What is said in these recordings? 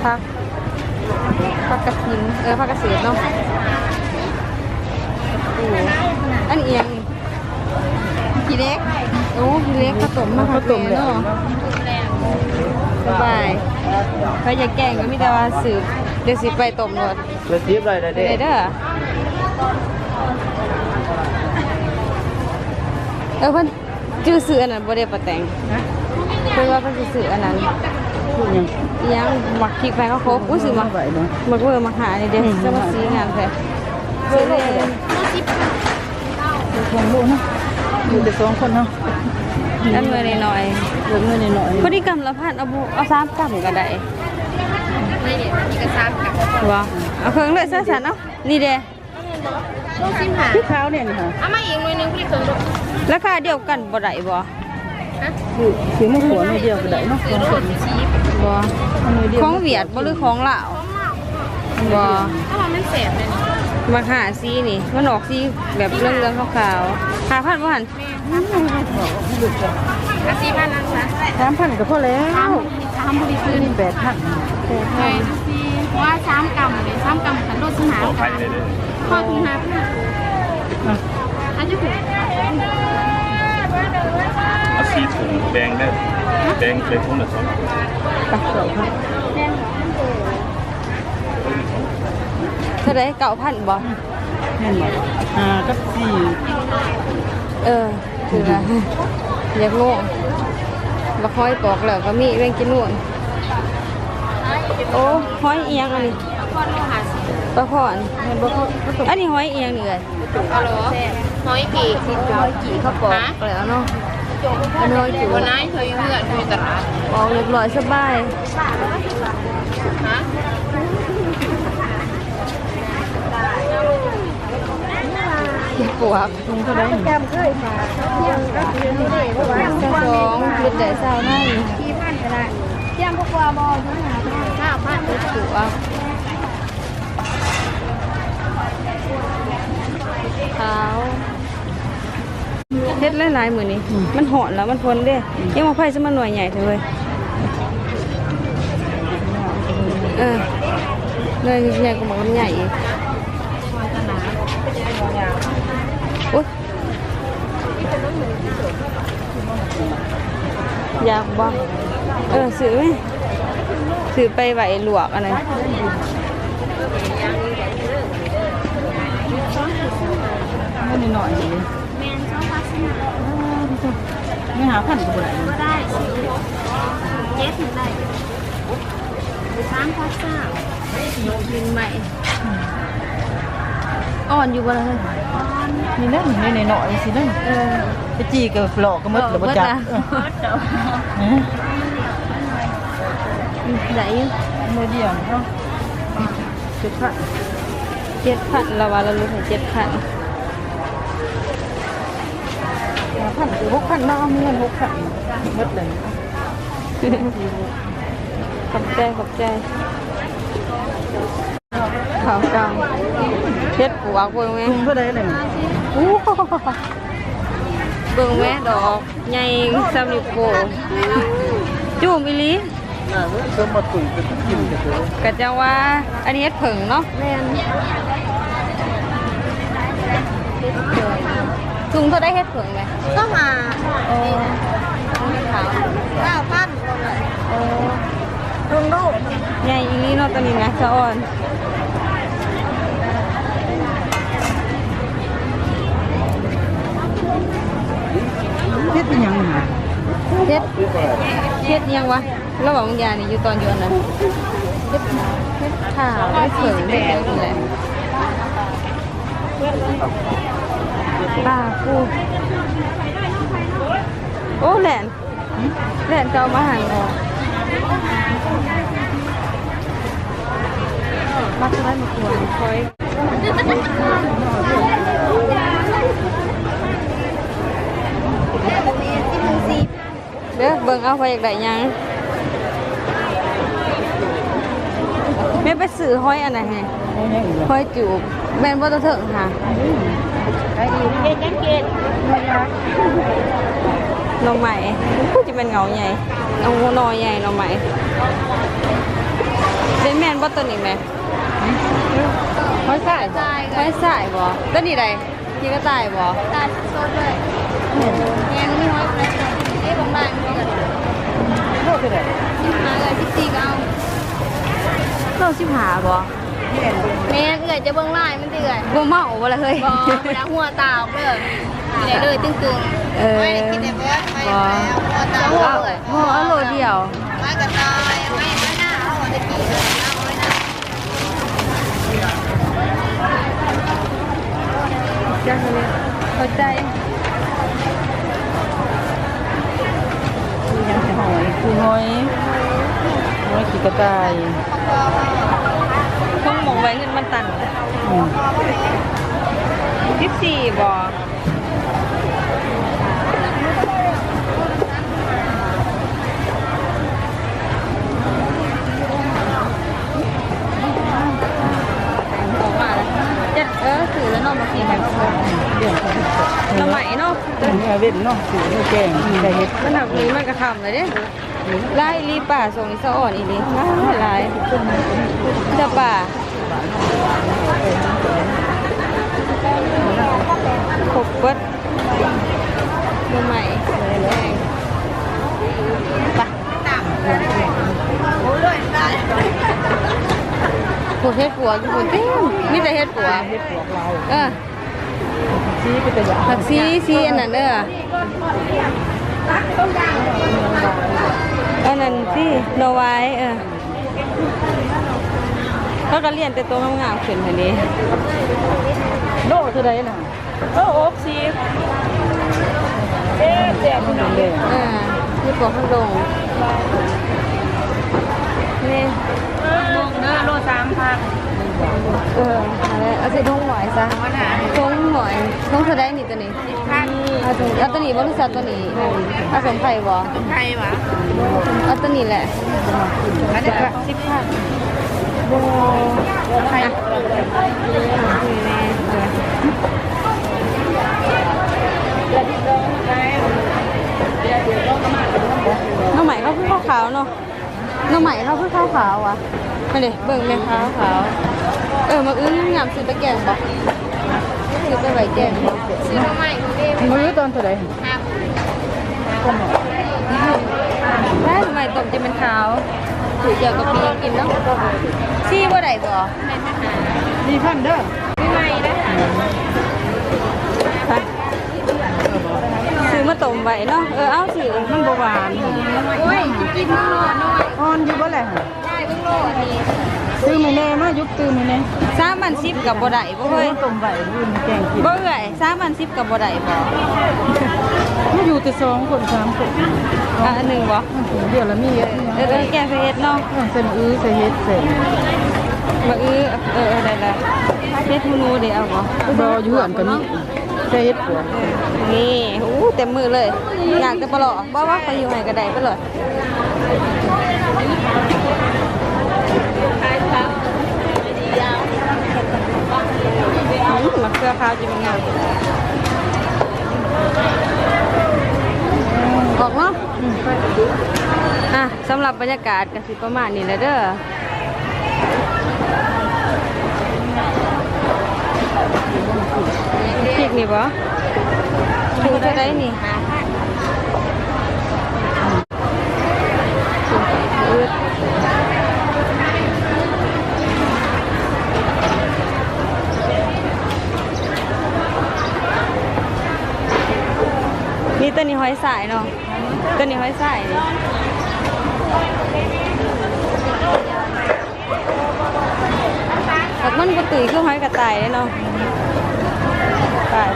ຜັກ ຜັກກະຖິນ ເອີ ຜັກກະເສດເນາະ. ໂອ້ ອັນນີ້ອີ່ຫຍັງນີ້? ຂີ້ເຫຼັກ. ໂອ້ ຂີ້ເຫຼັກ ເຂົ້າຕົ້ມມາ ເຂົ້າຕົ້ມແລ້ວເນາະ. ສະບາຍ ໃຜຢາກແກງກໍມີແຕ່ວ່າຊື້ ດຽວຊິໄປຕົ້ມໂລດ. ເປີດສິບໄດ້ເດ້ ໄດ້ເດີ. ເອີ ເພິ່ນຈື່ຊື້ອັນນັ້ນບໍ່ເດ້ ປ້າແຕງ? ຮະ? ເພິ່ນວ່າເພິ່ນຊິຊື້ອັນນັ້ນ ຊື້ຫຍັງ? ອີ່ຫຍັງ ໝາກພິກໄຟເຂົາໂຄກ. ອຸ້ຍ ຊື້ໝາກ ໝາກເວີ ໝາກຫານີ້ເດ້. ອືມ ຈະມາຊີ້ງາມແທ້. ຊື້ເລີຍ ສອງໂລເນາະ ຢູ່ແຕ່ສອງຄົນເນາະ. ອັນໜ່ວຍນ້ອຍໆ ເອີ ໜ່ວຍນ້ອຍໆ ພໍດີກຳລະພັນ. ເອົາບໍ່ ເອົາສາມກຳກໍໄດ້. ນີ້ເດ້ ນີ້ກໍສາມກຳ. ບໍ່ ເອົາເຄິ່ງເລີຍຊະຊັ້ນເນາະ. ນີ້ເດ້ ໂລສິບຫ້າ ຄືຂາວແນ່ນີ້ຫະ. ເອົາມາອີກໜ່ວຍໜຶ່ງ ຜູ້ລະເຄິ່ງໂລ. ລາຄາດຽວກັນບໍ່ໄດ້ບໍ່? ຮະ? ຊື້ ຊື້ມາຂົວໜ່ວຍດຽວກໍໄດ້ເນາະ. ບໍ່ ອັນໜ່ວຍດຽວ ຂອງຫວຽດບໍ່ ຫຼືຂອງລາວ? ຂອງລາວ. ບໍ່ ແຕ່ວ່າມັນແຊບເດ້. ໝາກຫາສີນີ້ ມັນອອກສີແບບເຫຼືອງໆ ຂາວໆ. ຫ້າພັນບໍ່ຫັ້ນ? ແມ່ນ ເອົາສີ່ພັນນັ້ນຊະ. ສາມພັນກໍພໍແລ້ວ. ສາມ ສາມບໍລິຄືນ ແປດພັນ ແປດພັນ. ແມ່ນ ເອົາສີ່ ເພາະວ່າສາມກຳເດ້ ສາມກຳຄັນໂລສິບຫ້າ ກຳ ພໍເຖິງຫ້າພັນ. ອ່ະ ອັນນີ້ຖືກ ເອົາສີ່ຖົງ ແບ່ງເດີ ແບ່ງເປັນຖົງລະສອງ. ເທົ່າໃດ? ເກົ້າພັນບໍ່? ແມ່ນບໍ່? ຫ້າກັບສີ່. ເອີ ຖືກລະ ຢາກໂງ່ ບັກຫອຍປອກແລ້ວກໍມີແມງກິນູນ. ໂອ້ ຫອຍອີ່ຫຍັງອັນນີ້? ປາພອນ. ແມ່ນບໍ່? ອັນນີ້ຫອຍອີ່ຫຍັງນີ້ເອີຍ? ຮະໂຫຼ ຫອຍກີ່ ຫອຍກີ່ເຂົາປອກແລ້ວເນາະ. ອັນນີ້ຫອຍຈູ ບໍ່ນາຍ ເຂົາຢູ່ເຮືອນ ຢູ່ຕະຫຼາດ ອອກຮຽບຮ້ອຍ ສະບາຍ. ຮະ? ເຫັດປວກ ຖົງເທົ່າໃດນີ້? ຊາວສອງ ຫຼຸດໄດ້ຊາວນະ. ສີ່ພັນກໍໄດ້. ຕຽມບໍ່ກວ່າບໍ່? ຫ້າພັນ. ເຫັດປວກຂາວ. ເຮັດຫຼາຍໆ ມື້ນີ້ ອືມ ມັນຮ້ອນແລ້ວ ມັນຝົນເດ້. ອືມ ຍັງວ່າໃຜຊິມາໜ່ວຍໃຫຍ່ແທ້ເວີຍ. ເອີ ໜ່ວຍໃຫຍ່ກວ່າໝາກລຳໄຍອີກ. ໂອ້ຍ ຢາກບໍ່? ເອີ ຊື້ໄວ້ ຊື້ໄປໄວ້ລວກອັນນັ້ນ. ເງິນໜ້ອຍໆ ນີ້ ແມ່ນ ສອງພັນສີ່ຮ້ອຍ. ເອີ ມີຫ້າພັນກໍບໍ່ໄດ້. ບໍ່ໄດ້ ສີ່ ຫົກ ເຈັດ ໄດ້ ສາມພັນຊາວ. ກິນໃໝ່ ອ່ອນຢູ່ບໍ່ລະເຮີ້ຍ? ອ່ອນ ນີ້ນະ ນີ້ນ້ອຍໆ ຊີ້ນະ. ເອີ ໄປຈີ່ກໍຫຼອກກໍໝົດແລ້ວ ບໍ່ຈັກ. ເອີ ໄດ້ຢູ່ ໜ້ອຍດຽວເນາະ. ເຈັດພັນ ເຈັດພັນ ລາວວ່າລາວຫຼຸດໃຫ້ເຈັດພັນ. ຫ້າພັນ ຫົກພັນເນາະ ມີເງິນຫົກພັນ ໝົດເລີຍ. ຂອບໃຈ ຂອບໃຈ. ເຂົ້າເຈົ້າ ເຫັດປວກ ເບິ່ງແມ. ເທົ່າໃດນີ້? ໂອ້ ເບິ່ງແມ ດອກໃຫຍ່ສ່ຳນິ້ວໂປ້ງ ຈຸ້ມອີ່ຫຼີ. ກະຈັ່ງວ່າ ອັນນີ້ເຫັດເຜິ້ງເນາະ. ແມ່ນ ເຫັດເຜິ້ງ. ຖົງເທົ່າໃດເຫັດເຜິ້ງແມ່? ຊາວຫ້າ. ໂອ້ ເກົ້າພັນ. ໂອ້ ເບິ່ງລູກ ໃຫຍ່ອີ່ຫຼີເນາະ ໂຕນີ້ນະ ສະອອນ. ເຫັດອີ່ຫຍັງຫັ້ນ? ເຫັດ ເຫັດອີ່ຫຍັງວະ? ລະຫວ່າງຢານີ້ ຢູ່ຕອນຢູ່ອັນນັ້ນ ເຫັດ ເຫັດຂາວ ເຫັດເຜິ້ງ ເຫັດຫຍັງນີ້ແຫຼະ. ປາປູ. ໂອ້ ແລ່ນ ແລ່ນເຂົ້າມາຫັ້ນເນາະ. ມັກເທົ່າໃດ ມັກກວນ ຄອຍ. ເດີ ເບິ່ງເອົາ ໃຜຢາກໄດ້ຫຍັງ. ແມ່ໄປຊື້ຫອຍອັນນັ້ນແຮະ ຫອຍຫຍັງອີກລະ? ຫອຍຈູບ ແມ່ນບໍ່ ໂຕເທິງຫາ? ອືມ ໜໍ່ໄມ້ ໂອ້ ຊິແມ່ນເຫງົາໃຫຍ່ ເອົາໜໍ່ໃຫຍ່ ໜໍ່ໄມ້. ຕົວນີ້ແມະ ຫອຍຊາຍບໍ່? ຫອຍຊາຍບໍ່? ຕົວນີ້ໃດ? ຂີ້ກະຕ່າຍບໍ່? ຕາຍສົດເລີຍ. ແມ່ນ ແມ່ນ ມີຫອຍ ເອ ບາງໆ ໂລເທົ່າໃດ? ສິບຫ້າ ເອື້ອຍ ສິບສີ່ ກໍເອົາ. ໂລສິບຫ້າບໍ່? ແມ່ນ ເອື້ອຍຈະເບິ່ງລາຍມັນຕິເອື້ອຍ. ບໍ່ເມົາບໍ່ລະເຮີ້ຍ? ບໍ່ ບໍ່ໄດ້ຫົວຕາອອກເດີ້. ກິນໄດ້ເລີຍຕຶງໆ. ເອີ ໄວ້ໄດ້ກິນໄດ້ເບິດ ໄວ້ ບໍ່ ແລ້ວຫົວຕາອອກເລີຍ. ບໍ່ ເອົາໂລດຽວ. ໄວ້ກະຕ່າຍ ໄວ້ ໄວ້ໜ້າເຮົາໄດ້ກິນເລີຍ ເອົາໄວ້ໜ້າ. ເຂົ້າໃຈ. ຫອຍ ຫອຍ ຫອຍຂີ້ກະຕ່າຍ. ຄົງໝ່ອງໄວ້ເງິນມັນຕັນ. ອືມ ສິບສີ່ບໍ່? ເອີ ຊື້ແລ້ວເນາະ ໝາກຊີ ໜໍ່ໄມ້ເນາະ. ເອີ ເວັນເນາະ ຊື້ແກງ ໃສ່ເຫັດ. ມັນຫາກມີ ມັນກະຄ່ຳແລ້ວເດ້. ຫຼາຍອີ່ຫຼີ ປາຊ່ວງນີ້ສະອອນອີ່ຫຼີ ຫຼາຍ ຫຼາຍ. ເຈົ້າປ່າ ຄົບເບິດ. ໜໍ່ໄມ້ ໄປ. ໂອ້ ເຫັດປວກຢູ່ພຸ້ນເຕັມ ມີແຕ່ເຫັດປວກ. ເຫັດປວກຫຼາຍ. ເອີ ສີເປັນຕາຢາກ. ຜັກຊີ ສີອັນນັ້ນເດີ້ ອັນນັ້ນສີໜໍ່ໄມ້. ເອີ ເຂົາກະລຽນແຕ່ໂຕງາມໆຂຶ້ນຫັ້ນເດ. ໂລເທົ່າໃດນະ? ເອີ ຫົກສິບ. ເອີ ເຮັດປວກທາງດົງ ນີ້ ຜັກບົງເດີ້ ໂລສາມພັນ. ເອີ ຫັ້ນແຫຼະ ເອົາໃສ່ຖົງໜ້ອຍຊະ ຖົງໜ້ອຍ. ຖົງເທົ່າໃດນີ້ ໂຕນີ້? ສິບພັນ. ເອົາໂຕນີ້ບໍ່ ຫຼືເອົາໂຕນີ້? ເອົາສົມໄພບໍ່? ສົມໄພຫວາ? ເອົາໂຕນີ້ແຫຼະ. ອັນນີ້ກະສິບພັນ. ບໍ່ ເອົາໄພ. ໜໍ່ໄມ້ເຂົາຄືຂາວໆເນາະ. ໜໍ່ໄມ້ເຂົາຄືຂາວໆຫວາ? ຫັ້ນເດ ເບິ່ງແມ່ ຂາວໆ. ເອີ ໝາກອຶງງາມ ຊື້ໄປແກງບໍ່? ຊື້ໄປໄວ້ແກງບໍ່? ຊື້ໜໍ່ໄມ້ເດ້. ໝາກອຶງຕອນເທົ່າໃດ? ໄດ້ ໜໍ່ໄມ້ຕົ້ມຈະແມ່ນຂາວ ຖືກແຈ່ວກະປິກິນເນາະ. ສີ່ບໍ່ໄດ້ບໍ່? ສີ່ພັນເດີ້. ໃໝ່ໆເດີ້. ໄປ ຊື້ມາຕົ້ມໄວ້ເນາະ. ເອີ ເອົາ ຊື້ ມັນບໍ່ຫວານ. ໂອ້ຍ ກິນເນາະ ອ່ອນຢູ່ບໍ່ແຫຼະ? ຕື່ມໃຫ້ແນ່ ມາຢຸບຕື່ມໃຫ້ແນ່. ສາມອັນສິບກະບໍ່ໄດ້ບໍ່ເຮີ້ຍ? ຕົ້ມໄວ້ ອື່ນແກງກິນ. ບໍ່ເອື້ອຍ ສາມອັນສິບກະບໍ່ໄດ້ບໍ່? ມາຢູ່ແຕ່ສອງຄົນສາມຄົນ. ອ່າ ອັນໜຶ່ງບໍ່? ອັນດຽວລະມີ. ເອີ ເອີ ແກງໃສ່ເຫັດເນາະ. ເອີ ໃສ່ໝາກອຶ ໃສ່ເຫັດ ໃສ່ໝາກອຶ. ເອີ ເອີ ໄດ້ລະ. ເຫັດຫູເດ ເອົາບໍ່? ບໍ່ ຢູ່ເຮືອນກະມີ. ໃສ່ເຫັດປວກ. ເອີ ນີ້ ໂອ້ ເຕັມມືເລີຍ. ຍ່າງແຕ່ປະເລາະ. ບໍ່ວ່າຂ້ອຍຫິ້ວໃຫ້ກະໄດ້ ໄປເລີຍ. ອືມ ໝາກເຂືອຂາວຈິງາມ. ອອກເນາະ. ອືມ ອ່ະ ສຳລັບບັນຍາກາດກະຊິປະມານນີ້ແຫຼະເດີ້. ພິກນີ້ບໍ່? ຖືກເທົ່າໃດນີ້? ມີແຕ່ນີ້ຫອຍຊາຍເນາະ. ຕົວນີ້ຫອຍຊາຍນີ້ ມັນບໍ່ຕຸ້ຍຄືຫອຍກະຕ່າຍເດ້ເນາະ.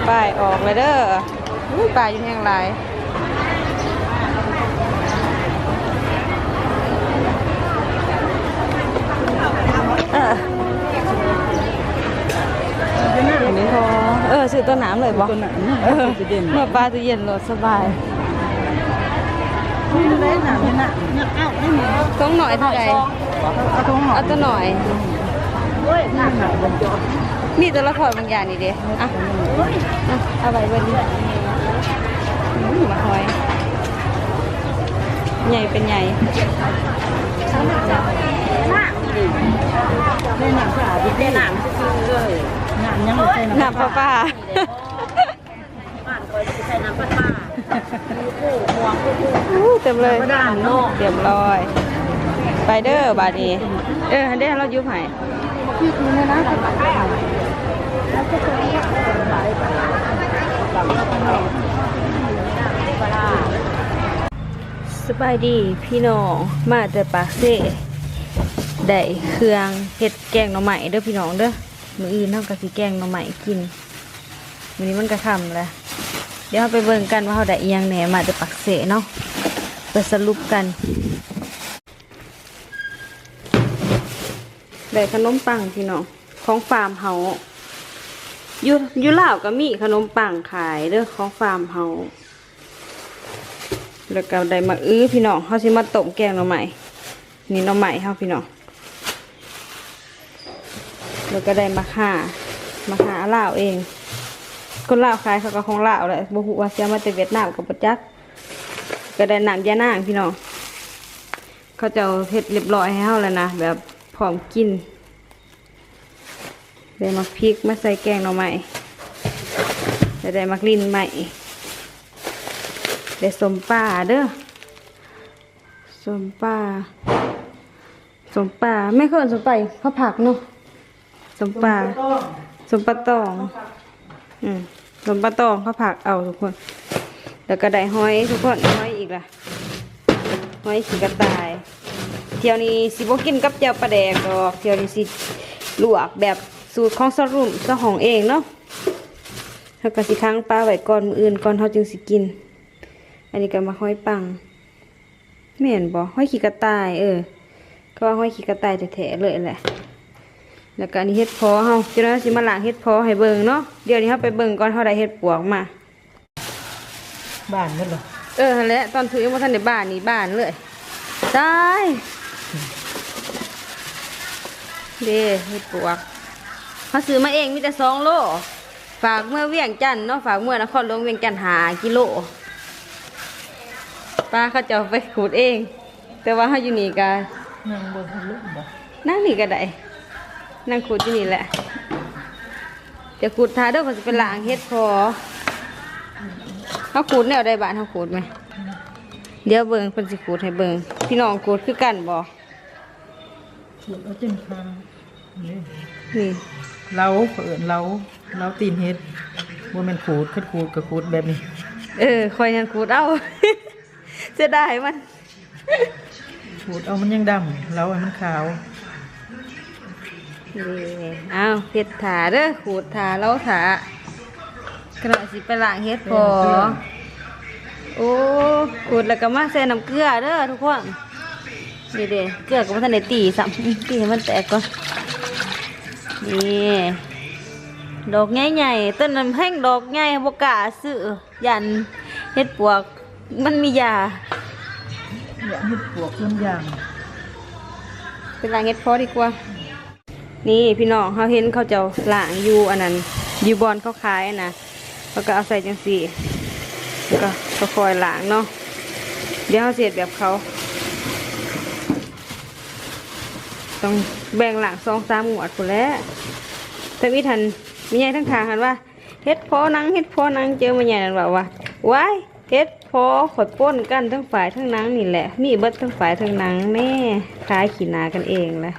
ໄປໆ ອອກແລ້ວເດີ້. ອຸ້ຍ ປາຢູ່ແຮງຫຼາຍ. ເອີ ເອີ ຊື້ໂຕນ້ຳເລີຍບໍ່? ໂຕນ້ຳ ເອີ ເອົາປາຕູ້ເຢັນໂລດ ສະບາຍ. ຖົງນ້ອຍເທົ່າໃດ? ເອົາໂຕນ້ອຍ ມີແຕ່ລະຄອດບາງຢ່າງນີ້ເດ້. ອ່ະ ອ່ະ ເອົາໄວ້ເບິ່ງ. ອືມ ໝາກຫອຍ ໃຫຍ່ເປັນໃຫຍ່. ປາປາ ອູ້ ເຕັມເລີຍ ຮຽບຮ້ອຍ ໄປເດີບາດນີ້. ເອີ ຫັ້ນເດ້ ເຮົາຢູ່ໃຜ? ສະບາຍດີພີ່ນ້ອງ ມາແຕ່ປາກເຊ ໄດ້ເຄື່ອງເຮັດແກງໜໍ່ໄມ້ເດີພີ່ນ້ອງເດີ. ມື້ອື່ນເຮົາກໍຊິແກງໜໍ່ໄມ້ກິນ ມື້ນີ້ມັນກໍຄ່ຳແລ້ວ. ດຽວເຮົາໄປເບິ່ງກັນວ່າເຮົາໄດ້ອີ່ຫຍັງແດ່ ມາແຕ່ປາກເຊເນາະ ໄປສະຫຼຸບກັນ. ໄດ້ຂະໜົມປັງພີ່ນ້ອງ ຂອງຟາມເຮົາ ຢູ່ ຢູ່ລາວກໍມີຂະໜົມປັງຂາຍເດີ ຂອງຟາມເຮົາ. ແລ້ວກໍໄດ້ໝາກອຶພີ່ນ້ອງ ເຮົາຊິມາຕົ້ມແກງໜໍ່ໄມ້. ນີ້ໜໍ່ໄມ້ເຮົາພີ່ນ້ອງ ແລ້ວກໍໄດ້ໝາກຫາ ໝາກຫາລາວເອງ ຄົນລາວຂາຍເຂົາກໍຂອງລາວແຫຼະ ບໍ່ຮູ້ວ່າເອົາມາແຕ່ຫວຽດນາມກໍບໍ່ຈັກ. ກໍໄດ້ນ້ຳຢານາງພີ່ນ້ອງ ເຂົາເຈົ້າເຮັດຮຽບຮ້ອຍໃຫ້ເຮົາແລ້ວນະ ແບບພ້ອມກິນ. ໄດ້ໝາກພິກມາໃສ່ແກງໜໍ່ໄມ້ ແລ້ວໄດ້ໝາກລິ້ນໄມ້ ໄດ້ສົ້ມປາເດີ ສົ້ມປາ ສົ້ມປາ ແມ່ເອີ້ນສົ້ມປາ ເຂົາຜັກເນາະ ສົ້ມປາ ສົ້ມປາຕອງ ອືມ ສົ້ມປາຕອງ ເຂົາຜັກເອົາທຸກຄົນ. ແລ້ວກໍໄດ້ຫອຍທຸກຄົນ ຫອຍອີກລະ ຫອຍຂີ້ກະຕ່າຍ. ທ່ຽວນີ້ຊິບໍ່ກິນກັບແຈ່ວປາແດກດອກ ທ່ຽວນີ້ຊິລວກແບບສູດຂອງສະຫຼຸມສະຫອງເອງເນາະ. ເຮົາກໍຊິຂັງປາໄວ້ກ່ອນ ມື້ອື່ນກ່ອນເຮົາຈຶ່ງຊິກິນ. ອັນນີ້ກໍໝາກຫອຍປັງ ແມ່ນບໍ່? ຫອຍຂີ້ກະຕ່າຍ ເອີ ເຂົາວ່າຫອຍຂີ້ກະຕ່າຍແທ້ໆເລີຍແຫຼະ. ແລ້ວກໍອັນນີ້ເຫັດເຜາະເຮົາ ຈັກໜ່ອຍເຮົາຊິມາລ້າງເຫັດເຜາະໃຫ້ເບິ່ງເນາະ. ດຽວນີ້ເຮົາໄປເບິ່ງກ່ອນ ເຮົາໄດ້ເຫັດປວກມາ. ບານໝົດເລີຍ ເອີ ຫັ້ນແຫຼະ ຕອນຖືຍັງບໍ່ທັນໄດ້ບານ ນີ້ບານເລີຍ ຕາຍ ເດ້ ເຫັດປວກ ເຮົາຊື້ມາເອງມີແຕ່ສອງໂລ ຝາກເມືອວຽງຈັນເນາະ ຝາກເມືອນະຄອນຫຼວງວຽງຈັນຫ້າກິໂລ. ປາເຂົາເຈົ້າໄປຂູດເອງ ແຕ່ວ່າເຮົາຢູ່ນີ້ກະ ນັ່ງເບິ່ງເຂົາລົງບໍ່? ນັ່ງນີ້ກໍໄດ້ ນັ່ງຂູດຢູ່ນີ້ແຫຼະ. ຈະຂູດຖ້າເດີ ຂ້ອຍຊິໄປລ້າງເຫັດເຜາະ. ເຮົາຂູດແນວໃດ ບ້ານເຮົາຂູດແມ? ດຽວເບິ່ງ ເພິ່ນຊິຂູດໃຫ້ເບິ່ງ. ພີ່ນ້ອງຂູດຄືກັນບໍ່? ຂູດເອົາຈັ່ງຄາ ນີ້ ນີ້ ເລົາ ເຂົາເອີ້ນເລົາ ເລົາຕີນເຫັດ ບໍ່ແມ່ນຂູດ ຄັນຂູດກໍຂູດແບບນີ້. ເອີ ຂ້ອຍຍັງຂູດເອົາ ເສຍດາຍມັນ. ຂູດເອົາມັນຍັງດຳ ເລົາໃຫ້ມັນຂາວ. ນີ້ ອ້າວ ເຮັດຖ້າເດີ ຂູດຖ້າ ເລົາຖ້າ ຂະນ້ອຍຊິໄປລ້າງເຫັດເຜາະ. ໂອ້ ຂູດແລ້ວກໍມາໃສ່ນ້ຳເກືອເດີທຸກຄົນ. ນີ້ເດ້ ເກືອກໍບໍ່ທັນໄດ້ຕີຊ້ຳ ຕີໃຫ້ມັນແຕກກ່ອນ. ນີ້ ດອກໃຫຍ່ໆ ຕົ້ນນັ້ນແຮງດອກໃຫຍ່ ບໍ່ກ້າຊື້. ຢ້ານເຫັດປວກມັນມີຢາ ຢ້ານເຫັດປວກມັນຢາ ໄປລ້າງເຫັດເຜາະດີກວ່າ. ນີ້ພີ່ນ້ອງ ເຮົາເຫັນເຂົາເຈົ້າລ້າງຢູ່ອັນນັ້ນ ຢູ່ບ່ອນເຂົາຂາຍນະ ເຂົາກໍເອົາໃສ່ຈັ່ງຊີ້ ແລ້ວກໍຄ່ອຍໆລ້າງເນາະ. ດຽວເຮົາຊິເຮັດແບບເຂົາ ຕ້ອງແບ່ງລ້າງສອງສາມງວດພຸ້ນແຫຼະ. ທຳອິດຫັ້ນ ແມ່ໃຫຍ່ທາງຂ້າງຫັ້ນວ່າ ເຫັດເຜາະໜັງ ເຫັດເຜາະໜັງ ເຈີແມ່ໃຫຍ່ນັ້ນເວົ້າວ່າ ວ້າຍ ເຫັດເຜາະຂ້ອຍປົນກັນ ທັງຝ້າຍທັງໜັງນີ້ແຫຼະ ມີເບິດທັງຝ້າຍທັງໜັງແນ່ ຂາຍຂີ້ໜ້າກັນເອງແຫຼະ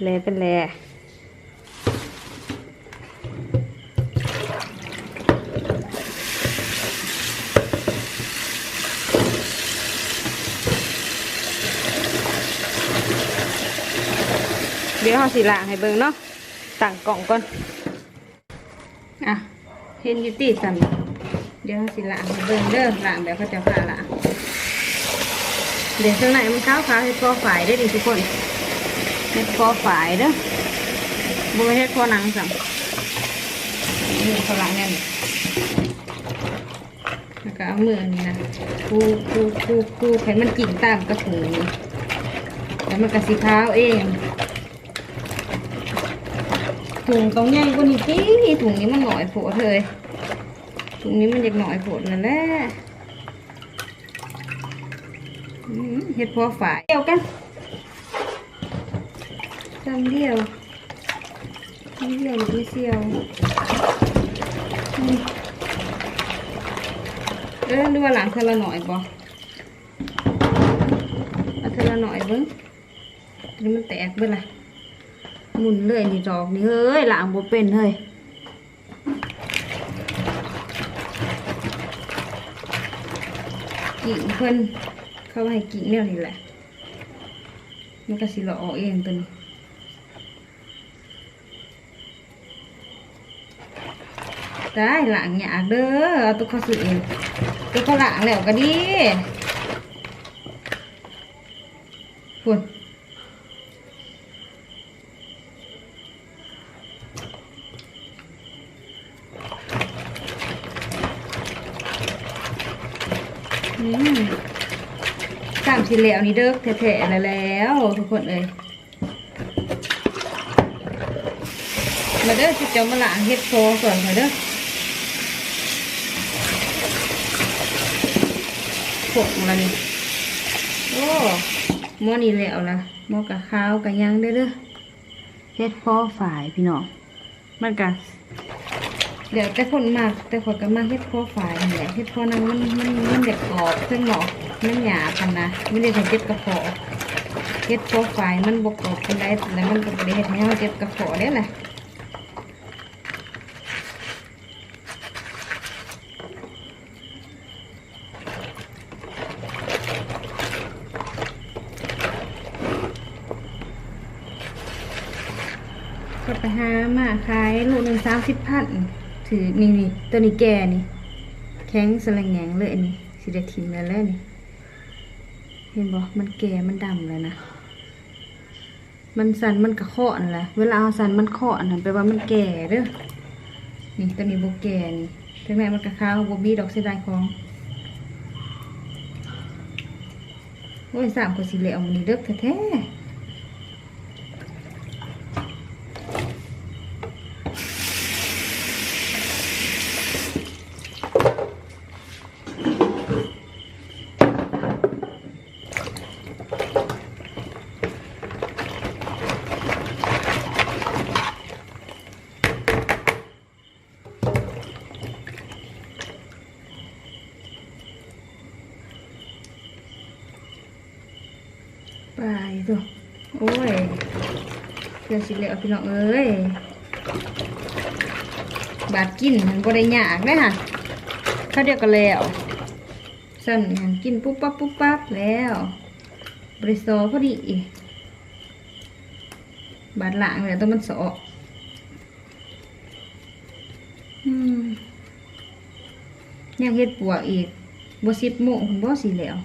ແຫຼະເປັນແຫຼະ. ດຽວເຮົາຊິລ້າງໃຫ້ເບິ່ງເນາະ ຕັ້ງກ້ອງກ່ອນ. ອ່ະ ເຫັນຢູ່ຕິຊັ້ນ ດຽວເຮົາຊິລ້າງໃຫ້ເບິ່ງເດີ ລ້າງແບບເຂົາເຈົ້າພາລ້າງ. ເດ້ ເຄື່ອງໃນມັນຂາວໆ ເຫັດເຜາະຝ້າຍເດ້ນີ້ທຸກຄົນ ເຫັດເຜາະຝ້າຍເດີ ບໍ່ແມ່ນເຫັດເຜາະໜັງຊ້ຳ. ນີ້ເຂົາລ້າງແນວນີ້ ແລ້ວກໍເອົາມືອັນນີ້ນະ ຂູດໆໆໆ ໃຫ້ມັນກິນຕາມກະທຸງນີ້ ແລ້ວມັນກໍຊິຂາວເອງ. ຖົງຕ້ອງໃຫຍ່ກວ່ານີ້ຕິ ຖົງນີ້ມັນໜ້ອຍໂພດເຮີ້ຍ ຖົງນີ້ມັນຢາກໜ້ອຍໂພດນັ້ນແຫຼະ. ອືມ ເຫັດເຜາະຝ້າຍດຽວກັນ ຊ້ຳດຽວ ອື ເລື່ອງນີ້ເຊຍວ ເອີ ຫຼືວ່າລ້າງເທື່ອລະໜ້ອຍບໍ່? ເອົາເທື່ອລະໜ້ອຍເບິ່ງ ຕົວນີ້ມັນແຕກເບິດລະ ໝຸ່ນເລີຍນີ້ດອກນີ້ເຮີ້ຍ ລ້າງບໍ່ເປັນເຮີ້ຍ. ກິ້ງເພິ່ນ ເຂົາໃຫ້ກິ້ງແນວນີ້ແຫຼະ ມັນກະຊິລອກອອກເອງຕົວນີ້. ຕາຍ ລ້າງຍາກເດີ ເອົາຕົວເຂົາຊື້ເອງ ຕົວເຂົາລ້າງແລ້ວກະດີ ພຸ້ນ. ອືມ ຊ້ຳຊິແລ້ວນີ້ເດີ ແທ້ໆແລ້ວ ແລ້ວທຸກຄົນເອີຍ. ມາເດີ ຊິເຈົ້າມາລ້າງເຫັດພໍຊ່ອຍຂ້ອຍເດີ ພົກມາລະນີ້ ໂອ້ ໝໍນີ້ແລ້ວລະ ໝໍກະຂາວກະຫຍັງເດີ ເດີ ເຫັດພໍຝ້າຍພີ່ນ້ອງ ມັນກະແລ້ວແຕ່ຄົນມັກ ແຕ່ຂ້ອຍກະມັກເຫັດພໍຝ້າຍນີ້ແຫຼະ ເຫັດພໍນາງມັນ ມັນ ມັນຢາກກອບ ເທິງນອກມັນຫຍາບຫັ້ນນະ ມັນເຮັດໃຫ້ເຈັບກະເພາະ ເຫັດພໍຝ້າຍມັນບໍ່ກອບປານໃດ ແລ້ວມັນກະບໍ່ໄດ້ເຮັດໃຫ້ເຮົາເຈັບກະເພາະເດ້ລະ. ເຂົາໄປຫາມາຂາຍໂລໜຶ່ງສາມສິບພັນ ຖືກ ນີ້ໆ ໂຕນີ້ແກ່ນີ້ ແຂງສະແລະແງງເລີຍ ອັນນີ້ຊິໄດ້ຖິ້ມແລ້ວແຫຼະນີ້ ເຫັນບໍ່ ມັນແກ່ ມັນດຳແລ້ວນະ. ມັນສັ່ນມັນກະເຄາະຫັ້ນແຫຼະ ເວລາເຮົາສັ່ນມັນເຄາະຫັ້ນ ແປວ່າມັນແກ່ເດີ ນີ້ ໂຕນີ້ບໍ່ແກ່ນີ້ ເຖິງແມ້ມັນກະຂາວ ບໍ່ບີດອກ ເສຍດາຍຂອງ. ໂອ້ຍ ຊ້ຳກວ່າຊິແລ້ວມື້ນີ້ເດິກແທ້ໆ. ໄປໂທ້ ໂອ້ຍ ເກືອບຊິແລ້ວພີ່ນ້ອງເອີຍ ບາດກິນຫັ້ນບໍ່ໄດ້ຍາກເດ້ຫັ້ນ ຄາວດຽວກໍແລ້ວ ຊ່ຳນີ້ຫັ້ນກິນປຸບປັບປຸບປັບແລ້ວ ບໍ່ໄດ້ສໍ້ພໍດີ ບາດລ້າງແລ້ວຕ້ອງມັນສໍ້. ອືມ ຍັງເຮັດປວກອີກ ບໍ່ສິບໂມງພຸ້ນບໍ່ຊິແລ້ວ.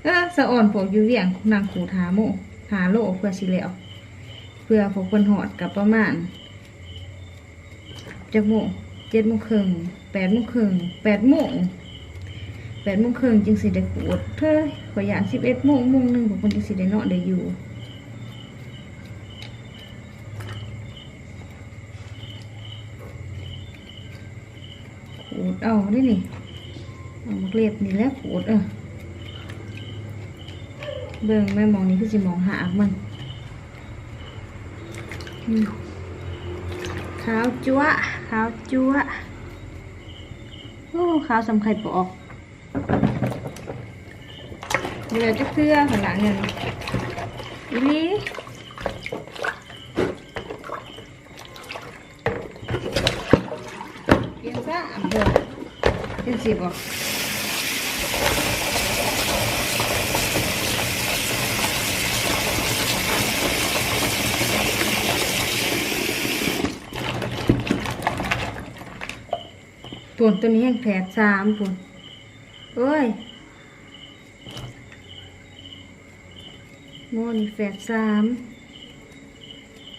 ເອີ ສະອອນພວກຢູ່ວຽງນັ່ງຂູດຫ້າໂມງ ຫ້າໂລເພື່ອຊິແລ້ວ ເພື່ອພວກເພິ່ນຮອດກໍປະມານ ຈັກໂມງ ເຈັດໂມງເຄິ່ງ ແປດໂມງເຄິ່ງ ແປດໂມງ ແປດໂມງເຄິ່ງຈຶ່ງຊິໄດ້ຂູດ. ເຮີ້ຍ ຂ້ອຍຢ້ານສິບເອັດໂມງ ໂມງໜຶ່ງພວກເພິ່ນຈຶ່ງຊິໄດ້ນອນໄດ້ຢູ່. ຂູດເອົາເດ້ນີ້ ເອົາໝາກເລັບນີ້ແຫຼະຂູດ ເອີ ເບິ່ງແມ່ ໝ່ອງນີ້ຄືຊິໝ່ອງຮາກມັນ ອືມ ຂາວຈັ້ວ ຂາວຈັ້ວ ໂອ້ ຂາວສ່ຳໄຂ່ປອກ. ບໍ່ແລ້ວຈັກເທື່ອ ຂ້ອຍລ້າງແນວນີ້ອີ່ຫຼີ ປ່ຽນຊະ ເບິ່ງ ຈັ່ງຊີ້ບໍ? ພຸ້ນ ໂຕນີ້ແຮ່ງແຝດສາມພຸ້ນ ໂອ້ຍ. ໝໍນີ້ແຝດສາມ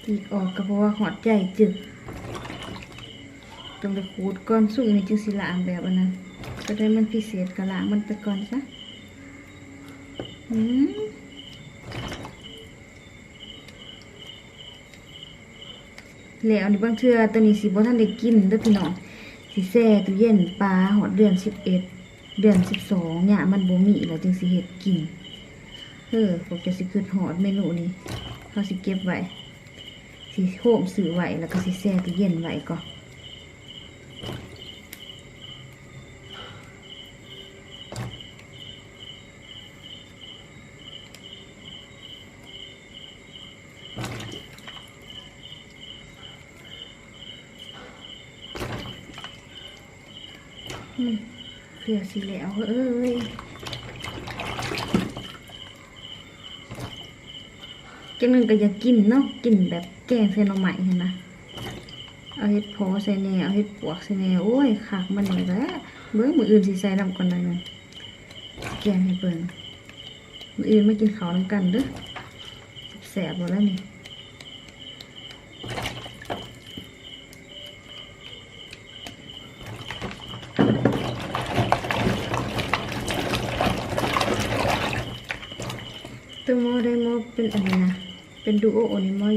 ກຣີດອອກກໍບໍ່ວ່າຮອດໃຈຈຶ່ກ ຕ້ອງໄດ້ຂູດກ່ອນ ຊຸມນີ້ຈຶ່ງຊິລ້າງແບບອັນນັ້ນ ກໍໄດ້ມັນພິເສດກໍລ້າງມັນໄປກ່ອນຊະ. ອືມ ແລ້ວນີ້ ບາງເທື່ອໂຕນີ້ຊິບໍ່ທັນໄດ້ກິນເດີພີ່ນ້ອງ ຊິແຊ່ຕູ້ເຢັນປາຮອດເດືອນສິບເອັດ ເດືອນສິບສອງ ຍາມມັນບໍ່ມີແລ້ວຈຶ່ງຊິເຮັດກິນ. ເອີ ພວກເຈົ້າຊິຄຶດຮອດເມນູນີ້ ເຮົາຊິເກັບໄວ້ ຊິໂຮມຊື້ໄວ້ ແລ້ວກໍຊິແຊ່ຕູ້ເຢັນໄວ້ກ່ອນ. ອືມ ເພື່ອຊິແລ້ວເອີຍ. ຈັ່ງໜຶ່ງກໍຢາກກິນເນາະ ກິນແບບແກງໃສ່ໜໍ່ໄມ້ຫັ້ນນະ ເອົາເຫັດເຜາະໃສ່ແດ່ ເອົາເຫັດປວກໃສ່ແດ່ ໂອ້ຍ ຄັກມັນນີ້ແຫຼະ. ເບິ່ງ ມື້ອື່ນຊິໃສ່ນຳກ່ອນໜ້ອຍໜຶ່ງ ແກງໃຫ້ເບິ່ງ. ມື້ອື່ນມາກິນເຂົ້ານຳກັນເດີ້ ແຊບໆ ໂລດລະນີ້. ໂຕໝໍໄດ້ໝໍເປັນອັນນີ້ນະ ເປັນດູໂອນີ້ໝໍ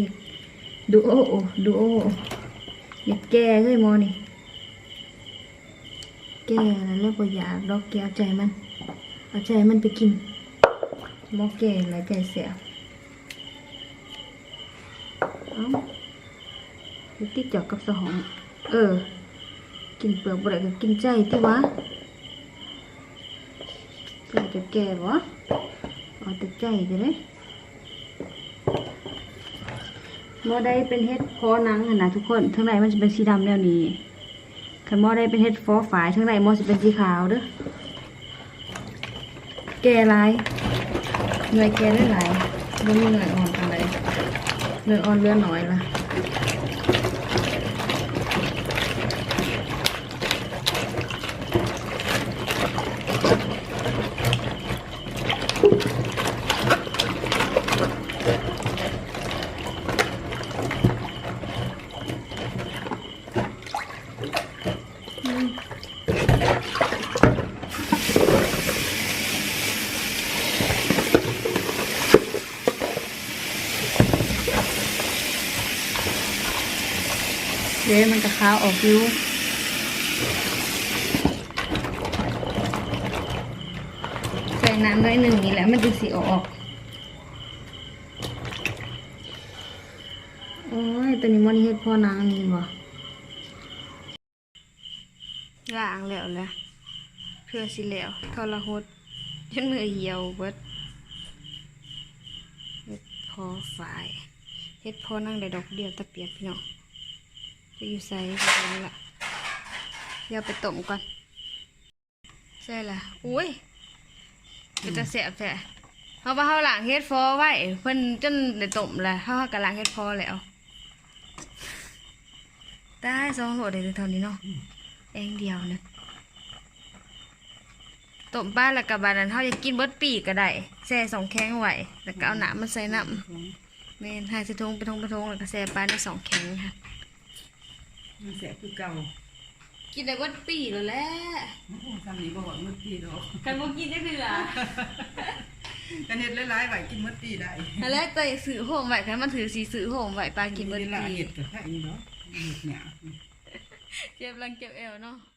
ດູໂອ ດູໂອ ຢາກແກ່ເຮີ້ຍໝໍນີ້. ແກ່ແລ້ວ ແລ້ວບໍ່ຢາກດອກ ແກ່ເອົາໃຈມັນ ເອົາໃຈມັນໄປກິນ. ໝໍແກ່ແລ້ວໃຈແຊບ. ເອົ້າ ໄປຕິດຈອກກັບສະຫອງ. ເອີ ກິນເປືອກບໍ່ໄດ້ກໍກິນໃຈຕິວະ. ເຈົ້າຈະແກ່ບໍ່? ເອົາແຕ່ໃຈເດີ. ໝໍໄດ້ເປັນເຫັດເຜາະໜັງຫັ້ນນະທຸກຄົນ ທາງໃນມັນຊິເປັນສີດຳແນວນີ້. ຄັນໝໍໄດ້ເປັນເຫັດເຜາະຝ້າຍ ທາງໃນໝໍຊິເປັນສີຂາວເດີ້. ແກ່ຫຼາຍ ໜ່ວຍແກ່ຫຼາຍໆ ບໍ່ມີໜ່ວຍອ່ອນປານໃດ ໜ່ວຍອ່ອນເຫຼືອໜ້ອຍລະ. ເດ້ ມັນກະຄາວອອກຢູ່. ໃສ່ນ້ຳໜ້ອຍໜຶ່ງນີ້ແຫຼະ ມັນຈຶ່ງຊິອອກ. ໂອ້ຍ ໂຕນີ້ໝໍນີ້ເຫັດເຜາະໜັງນີ້ບໍ່? ລ້າງແລ້ວລະ ເພື່ອຊິແລ້ວ ທໍລະຫົດຈົນມືຫ່ຽວເບິດ. ເຫັດເຜາະຝ້າຍ ເຫັດເຜາະໜັງໄດ້ດອກດຽວຕາປຽກພີ່ນ້ອງ. ຈະຢູ່ໃສ ລະ ດຽວໄປຕົ້ມກ່ອນ. ໃສ່ລະ ໂອ້ຍ ເປັນຕາແຊບແທ້. ເຮົາວ່າເຮົາລ້າງເຫັດເຜາະໄວ້ ເພິ່ນຈົນໄດ້ຕົ້ມລະ ເຮົາ ເຮົາກໍລ້າງເຫັດເຜາະແລ້ວ. ຕາຍ ສອງໂລໄດ້ເທົ່ານີ້ເນາະ ແອງດຽວນະ. ຕົ້ມໄປແລ້ວກໍບາດນັ້ນ ເຮົາຢາກກິນເບິດປີກໍໄດ້ແຊ່ຊ່ອງແຂງໄວ້ ແລ້ວກໍເອົານ້ຳມາໃສ່ນຳ. ແມ່ນ ໃຫ້ໃສ່ຖົງເປັນຖົງເປັນຖົງ ແລ້ວກໍແຊ່ປານໃນຊ່ອງແຂງຫັ້ນ ມັນແຊບຄືເກົ່າ. ກິນໄດ້ເບິດປີໂລດແຫຼະ. ໂອ້ ຊ່ຳນີ້ບໍ່ຮອດເບິດປີດອກ ຄັນບໍ່ກິນຈັກເທື່ອ. ຄັນເຮັດຫຼາຍໆໄວ້ກິນເບິດປີໄດ້. ຫັ້ນແຫຼະ ໄປຊື້ໂຮມໄວ້ ຄັນມັນຖືກຊິຊື້ໂຮມໄວ້ປາກິນເບິດປີ. ເວລາເຮັດກໍໄດ້ຢູ່ດອກ ເຮັດຍາກ ເຈັບຫຼັງເຈັບແອວເນາະ.